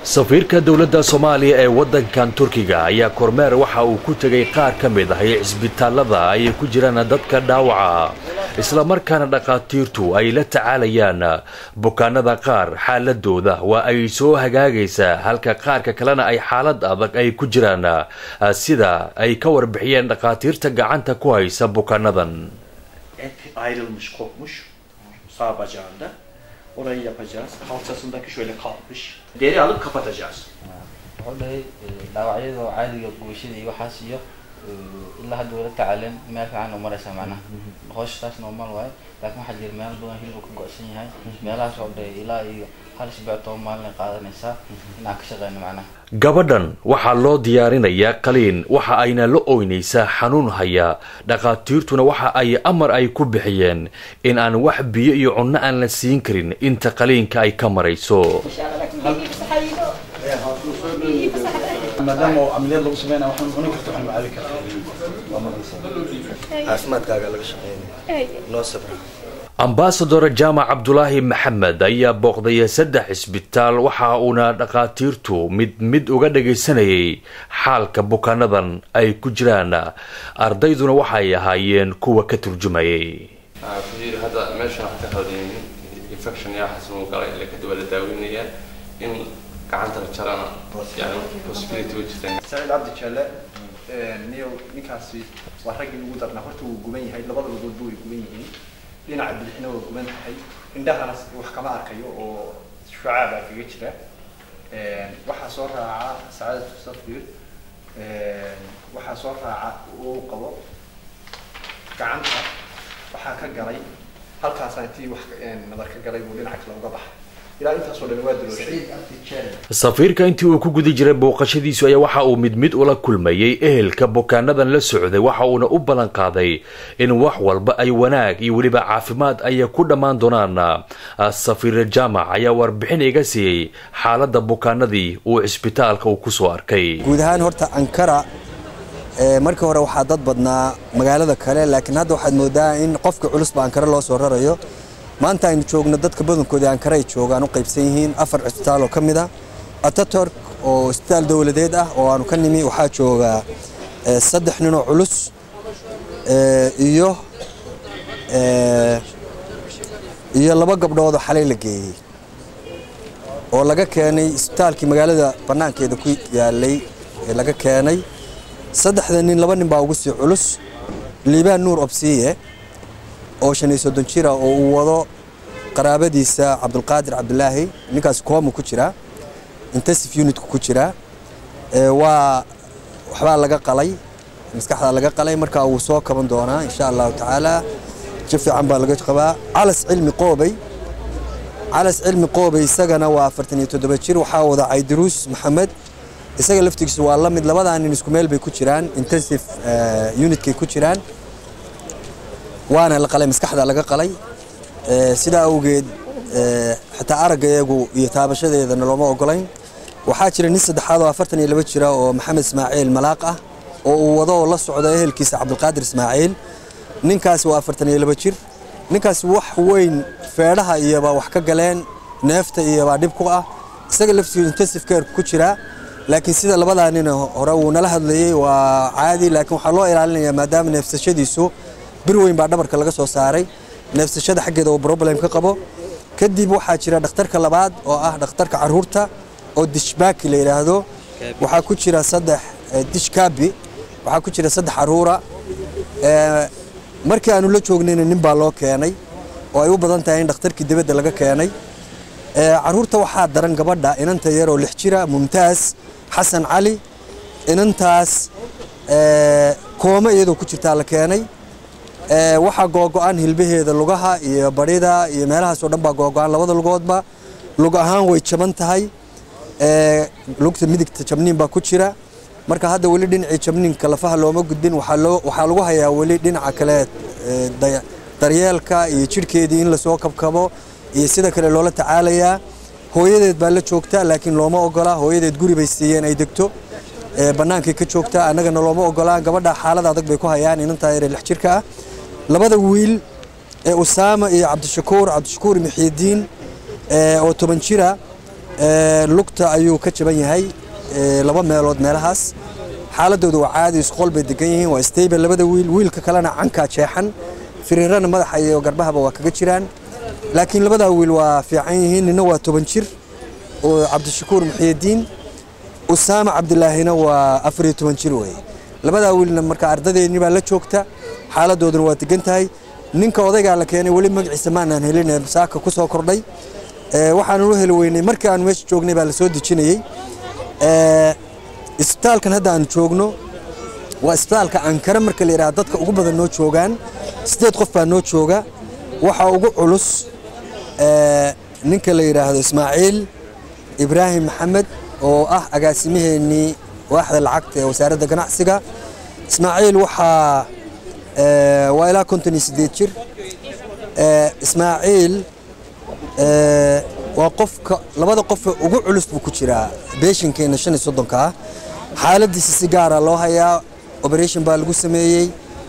Safiirka dowladda Soomaaliya ee waddankan Turkiga ayaa kormeer waxa uu ku tegay qaar ka mid ah cisbitaalada ay ku jiraan dadka dhaawaca, islamarkaana dhakhaatiirtu ay la tacaalayaan bukaanada qaar. Xaaladooda waa ay soo hagaagaysaa, halka qaarka kalena ay xaalad adag ay ku jiraan, sida ay ka warbixiyeen dhakhaatiirta gacanta ku haysa bukaanadan. Et ayrılmış, kopmuş sağ bacağında. Orayı yapacağız. Kalçasındaki şöyle kalkmış. Deri alıp kapatacağız. Wuxuu dhahay dhaawacyada caadiga, gubashada iyo waxaas iyo ilaa hadda wala tacaaleen, meel fiican u maraysaa, macnaha howsha taas normal waaye, laakiin waxaa jira meelo badan hilibka ka go'san yahay. Meelahaas oo dhahay ilaa iyo hal isbuuc 10 maalin ay qaadanaysaa inaan ka shaqeyno macnaha. Gabadhan waxaa loo diyaarinayaa qaliin, waxa ayna la oynaysaa xanuun haya. Dhakhaatiirtuna waxa ay amar ay ku bixiyeen in aan wax biyo iyo cunno aan la siin karin inta qaliinka ay ka marayso. Maadaama oo camaliyad lagu sameynaya, waxaan cuni karto, waxaan cabi kartaa waa maqlaysaa. Caafimaadkaaga laga shaqeynaya, noo sabra. Ambasador Jaamac Cabdulaahi Maxamed ayaa booqday saddex cisbitaal, waxa uuna dhakhaatiirtu mid mid uga dhagaysanayay xaalka bukaanadan ay ku jiraan. Ardayduna waxay ahaayeen kuwa ka turjumayay. Fiir, hadda meesha wax ka qaldayin, infection yaa xasuu galay ilaa kadib waa la daaweynayaa. In gacanta la jarana yani possibility way jirtaa. Saciid Cabdi Jelle niyow, ninkaasi waa raggii ugu darnaa. Horta wuu guban yahay, labada lugoodba way guban yihiin, dhinaca bidixna waa guban tahay, indhahana wax kama arkayo oo shucaa baa kaga jira. Waxaa soo raaca Sacaadatu Safir, waxaa soo raaca uu qabo gacanta waxaa ka galay halkaasaa intii wax nabar ka galay buu dhinaca kale uga baxay. Ilaa intaasoo dhan waa dalooshay. Safiirka intii uu ku guda jiray booqashadiisu ayaa waxa uu mid mid ula kulmayay ehelka bukaanadan la socday, waxa uuna u ballan qaaday in wax walba ay wanaag iyo weliba caafimaad ay ku dhammaan doonaan. Safiir Jaamac ayaa warbixin iga siiyey xaaladda bukaanadii uu cisbitaalka uu kusoo arkay. Guud ahaan horta Ankara markii hore waxaa dad badnaa magaalada kale, laakiin hadda waxaad moodaa in qofka culusba Ankara loo soo rarayo. Maanta aynu joogno dadka badankooda Ankara ay joogaan, u qaybsan yihiin afar cisbitaal oo ka mid ah. Ataturk oo isbitaal dowladeed ah oo aanu ka nimi waxaa jooga saddex nin oo culus iyo laba gabdhood oo xalay la geeyey oo laga keenay isbitaalkii magaalada bannaankeeda ku yaalay ee laga keenay. Saddexda nin, laba nin baa ugu sii culus. Liibaan Nuur Obsiye oo 35 jira oo uu wado qaraabadiisa Cabdulqaadir Cabdulaahi, ninkaas kooma ku jira, intensive unitku ku jira. Waa waxbaa laga qalay, maskaxda laga qalay, markaa wuu soo kaban doonaa insha Allahu tacaala, ji fiican baa laga qabaa. Calas Cilmi Qoobey, Calas Cilmi Qoobey isagana waa 47 jir, waxaa wada Caydiruus Maxamed, isaga laftigiisu waa la mid. Labadaa nin isku meel bay ku jiraan, intensive unitkay ku jiraan, waana la qalay, maskaxda laga qalay. Sidaa awgeed xitaa aragga iyagu iyo taabashadeedana looma ogolayn. Waxaa jira nin saddexaad oo 42 jira oo Maxamed Ismaaciil Malaaq ah oo uu wado oo la socdo ehelkiisa Cabdulqaadir Ismaaciil. Ninkaasi waa 42 jir. Ninkaasi wax weyn feedhaha iyobaa wax ka galeen, neefta iyobaa dhib ku ah, isaga laftigiisu intensive care ku jiraa, laakiin sida labadaa nin hore wuu nala hadlayey, waa caadi, laakiin waxaa loo ilaalinayaa maadaama neefsashadiisu bir weyn baa dhabarka laga soo saaray, neefsashada xaggeeda uu problem ka qabo. Kadib waxaa jira dhakhtarka labaad oo ah dhakhtarka caruurta oo Dishbaki la yidhaahdo. Waxaa ku jira saddex, Dishkabi, waxaa ku jira saddex caruura. Markii aanu la joognayna nin baa loo keenay oo ay u badan tahay in dhakhtarkii dibadda laga keenay. Caruurta waxaa daran gabadha inanta yar oo 6 jira, Mumtaaz Xasan Cali. Inantaas kooma iyadoo ku jirtaa la keenay. Waxaa googo-an hilbaheeda, lugaha iyo barida iyo meelahaas oo dhan baa googo-an, labada lugoodba lug ahaan way jaban tahay. Lugta midigta jabniin baa ku jira. Marka hadda weli dhinacii jabniinka lafaha looma gudbin, waxaa lagu hayaa weli dhinaca kale daryeelka iyo jidhkeedii in lasoo kabkabo iyo sida kale loola tacaalayaa. Hooyadeed baa la joogta, laakiin looma ogola. Hooyadeed guri bay siiyeen ay degto, bannaankay ka joogta, annagana looma ogolaan. Gabadha xaalad adag bay ku hayaan, inantaa yare 6 jirka ah. Labada wiil ee Usaama iyo Cabdishakuur, Cabdishakuur Muxiidiin oo 10 jira. Lugta ayuu ka jaban yahay 2 meelood meelahaas. Xaaladoodu waa caadi, isqol bay degan yihiin, waa stable labada wiil. Wiilka kalena cankaa jeexan, firiirana madaxa iyo garbahaba waa kaga jiraan, laakiin labada wiil waa fiican yihiin. Nina waa 10 jir oo Cabdishakuur Muxyidiin, Usaama Cabdilaahina waa 14 jir weeye. Labada wiilna marka ardadeennii baa la joogta, xaaladooduna waa degan tahay. Ninka odaygaa la keenay weli magaciisa maanaan helin, saaka ku soo kordhay. Waxaanu u heli weynay markii aanu meesha joognay baa la soo dejinayey. Isbitaalkan hadda aanu joogno waa isbitaalka Ankara marka la yidhaahdo dadka ugu badan noo joogaan. 8 qof baa noo jooga. Waxaa ugu culus ninka la yidhaahdo Ismaaciil Ibraahim Maxamed oo ah agaasimaheennii waaxda lacagta ee wasaaradda ganacsiga. Ismaaciil waxaa waa ilaa 58 jir. Ismaaciil waa qofka labada qof ugu culus buu ku jiraa beeshinkeena 35 ah. Xaaladiisa si gaara loo hayaa, operation baa lagu sameeyey.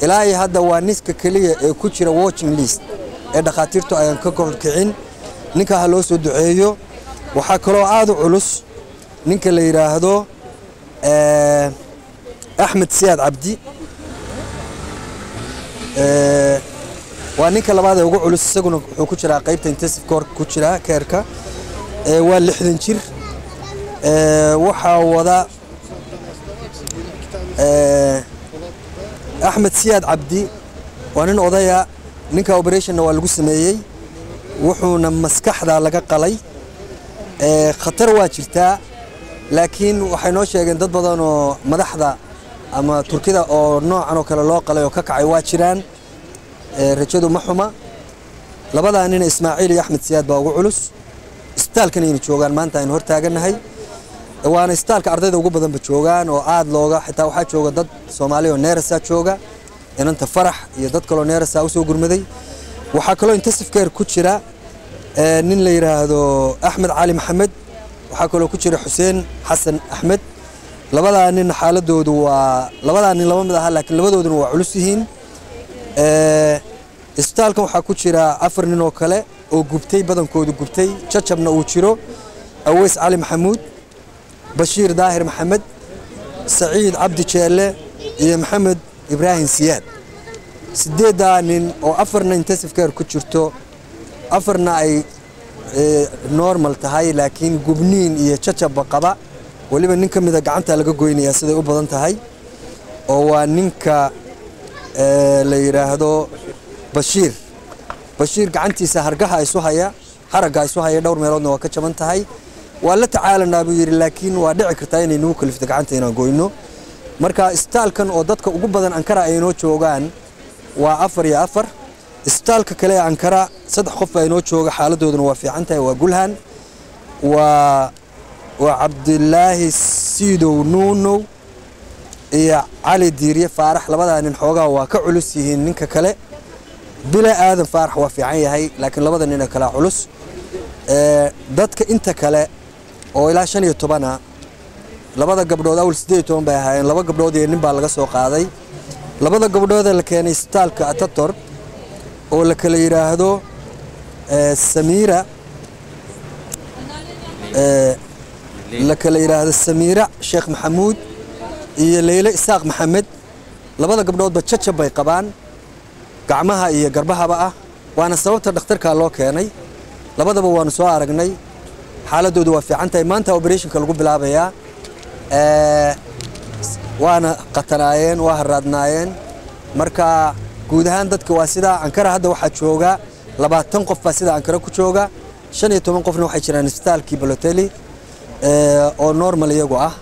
Ilaa iyo hadda waa niska keliya ee ku jira watching list ee dhakhaatiirtu ayaan ka korkicin. Ninka ha loo soo duceeyo. Waxaa kaloo aad u culus ninka la yidhaahdo Axmed Siyaad Cabdi, waa ninka labaad ee ugu culus, isaguna wuxuu ku jiraa qaybta intensive care ku jira keerka. Waa 60 jir. Waxaa wada Axmed Siyaad Cabdi waa nin odaya. Ninka operationna waa lagu sameeyey, wuxuuna maskaxda laga qalay. Khatar waa jirtaa, laakiin waxay noo sheegeen dad badan oo madaxda ama Turkida oo noocan oo kale loo qalay oo ka kacay waa jiraan. Rajadu ma xuma. Labadaa nin Ismaaciil iyo Axmed Siyaad baa ugu culus. Isbitaalkan aynu joogaan maanta aynu hor taagannahay, waana isbitaalka ardayda ugu badanba joogaan oo aad looga, xitaa waxaa jooga dad Soomaali oo neerasaa jooga, inanta Farax iyo dad kaloo neerasaa usoo gurmaday. Waxaa kaloo intensive care ku jira nin la yidhaahdo Axmed Cali Maxamed, waxaa kaloo ku jira Xuseen Xasan Axmed. Labadaa nin xaaladoodu waa labadaa nin laba mid aha, laakiin labadooduna waa culus yihiin. Isbitaalkan waxaa ku jira 4 nin oo kale oo gubtay, badankoodu gubtay, jajabna uu jiro. Aweys Cali Maxamuud, Bashiir Daahir Maxamed, Saciid Cabdi Jeelle iyo Maxamed Ibraahim Siyaad. 8 nin oo 4na intensive care ku jirto, 4na ay normal tahay, laakiin gubniin iyo jajabba qaba. Weliba nin ka mida gacanta laga goynayaa siday u badan tahay, oo waa ninka la yidhaahdo Bashiir. Bashiir gacantiisa hargaha isu haya, haragga isu haya, dhowr meeloodna waa ka jaban tahay. Waa la tacaalanaa buu yidhi, laakiin waa dhici kartaa inay nagu kalifto gacanta inaan goyno. Marka isbitaalkan oo dadka ugu badan Ankara ay inoo joogaan waa 4 iyo 4. Isbitaalka kale ee Ankara 3 qof baa inoo jooga, xaaladooduna waa fiican tahay. Waa Gulhan, waa Cabdilaahi Siidow Nuunow iyo Cali Diiriye Faarax. Labadaa nin xoogaa waa ka culus yihiin ninka kale. Bila Aadan Faarax waa fiican yahay, laakiin labada nin ee kale culus. Dadka inta kale oo ilaa 15 labada gabdhood awal 18 bay ahaayeen, 2 gabdhood iyo nin baa laga soo qaaday. Labada gabdhood ee la keenay isbitaalka Ataturk oo la kala yidhaahdo Samiira, la kala yidhaahdo Samiira Sheekh Maxamuud iyo Leyle Isaaq Maxamed, labada gabdhoodba jajab bay qabaan gacmaha iyo garbahaba ah, waana sababta dhakhtarka loo keenay. Labadaba waanu soo aragnay, xaaladoodu waa fiican tahay. Maanta operationka lagu bilaabayaa. Waana qatanaayeen, waa haraadnaayeen. Marka guud ahaan dadka waa sidaa. Ankara hadda waxaa jooga 20 qof baa sida Ankara ku jooga, 15 qofna waxay jiraan isbitaalkii Balotelli oo normal iyagu ah.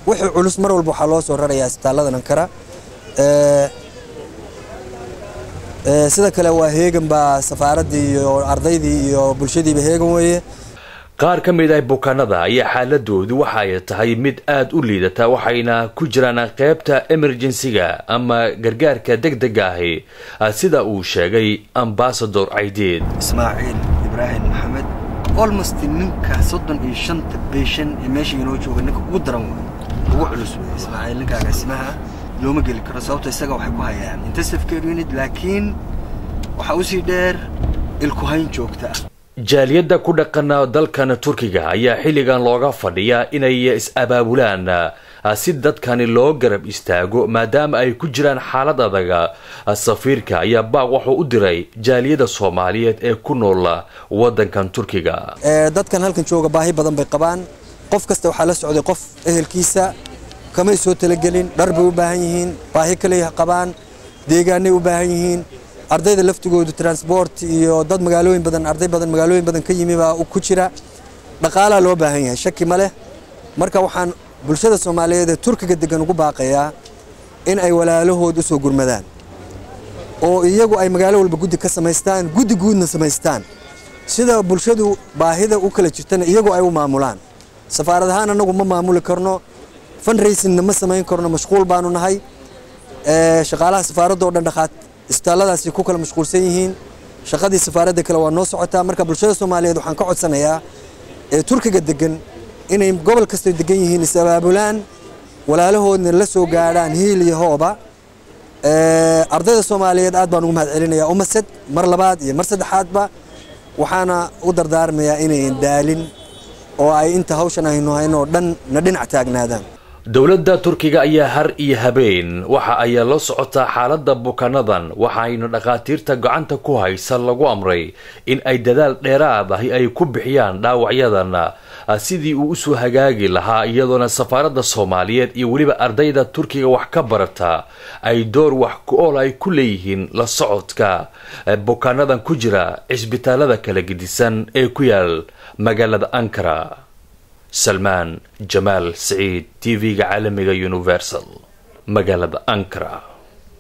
Wixii culus mar walba waxaa loo soo rarayaa isbitaaladan Ankara. Sida kale waa heegan baa safaaraddii iyo ardaydii iyo bulshadiiba heegan weeye. Qaar ka mid ah bukaanada ayaa xaaladoodu waxa ay tahay mid aad u liidata, waxayna ku jiraan qaybta emergency-ga ama gargaarka degdega ahi, sida uu sheegay Ambassador Caydiid. Ismaaciil Ibraahim Maxamed almost ninka 35 beeshan ee meesha inoo jooga ninka ugu daran wey, ugu culus wey Ismaaciil. Ninka agaasimaha looma geli karo, sababto isaga waxay ku hayaan intensive care unit, laakiin waxaa usii dheer ilkuhayn joogta ah. Jaaliyadda ku dhaqan dalkan Turkiga ayaa xilligan looga fadhiyaa inay is-abaabulaan si dadkani loo garab istaago, maadaama ay ku jiraan xaalad adaga. Safiirka ayaa baaq wuxuu u diray jaaliyadda Soomaaliyeed ee ku nool wadankan Turkiga. Dadkan halkan jooga baahi badan bay qabaan. Qof kasta waxaa la socday qof ehelkiisa, kamay soo talagelin, dhar bay u baahan yihiin, baahi kale qabaan, deegaanay u baahan yihiin. Ardayda laftigoodu transport iyo dad magaalooyin badan, arday badan magaalooyin badan ka yimi baa ku jira. Dhaqaalaa loo baahan yahay, shaki ma leh. Marka waxaan bulshada Soomaaliyeed ee Turkiga degan ugu baaqayaa in ay walaalahood u soo gurmadaan oo iyagu ay magaalo walba guddi ka samaystaan, guddi guudna samaystaan, sida bulshadu baahida u kala jirtana iyagu ay u maamulaan. Safaarad ahaan annagu ma maamuli karno, fundraisingna ma samayn karno, mashquul baanu nahay. Shaqaalaha safaaradda oo dhan dhaqaat isbitaalladaasi ku kala mashquulsan yihiin, shaqadii safaaradda kale waa noo socotaa. Marka bulshada Soomaaliyeed waxaan ka codsanayaa ee Turkiga degan inay gobol kasta degan yihiin is abaabulaan, walaalahoodna la soo gaadhaan hiil iyo hooba. Ardayda Soomaaliyeed aad baan ugu mahad celinayaa umased mar labaad iyo mar saddexaadba, waxaana u dardaarmayaa inayan daalin oo ay inta hawshan aynu hayno oo dhan na dhinac taagnaadaan. Dowladda Turkiga ayaa har iyo habeen waxa ay la socotaa xaaladda bukaanadan, waxayna dhakhaatiirta gacanta ku haysa lagu amray in ay dadaal dheeraad ahi ay ku bixiyaan dhaawacyadan sidii uu usoo hagaagi lahaa, iyadoona safaaradda Soomaaliyeed iyo weliba ardayda Turkiga wax ka barata ay door wax ku ool ay ku leeyihiin la socodka bukaanadan ku jira cisbitaalada kala gedisan ee ku yaal magaalada Ankara. Salmaan Jamaal Saciid, TV-ga caalamiga Universal, magaalada Ankara.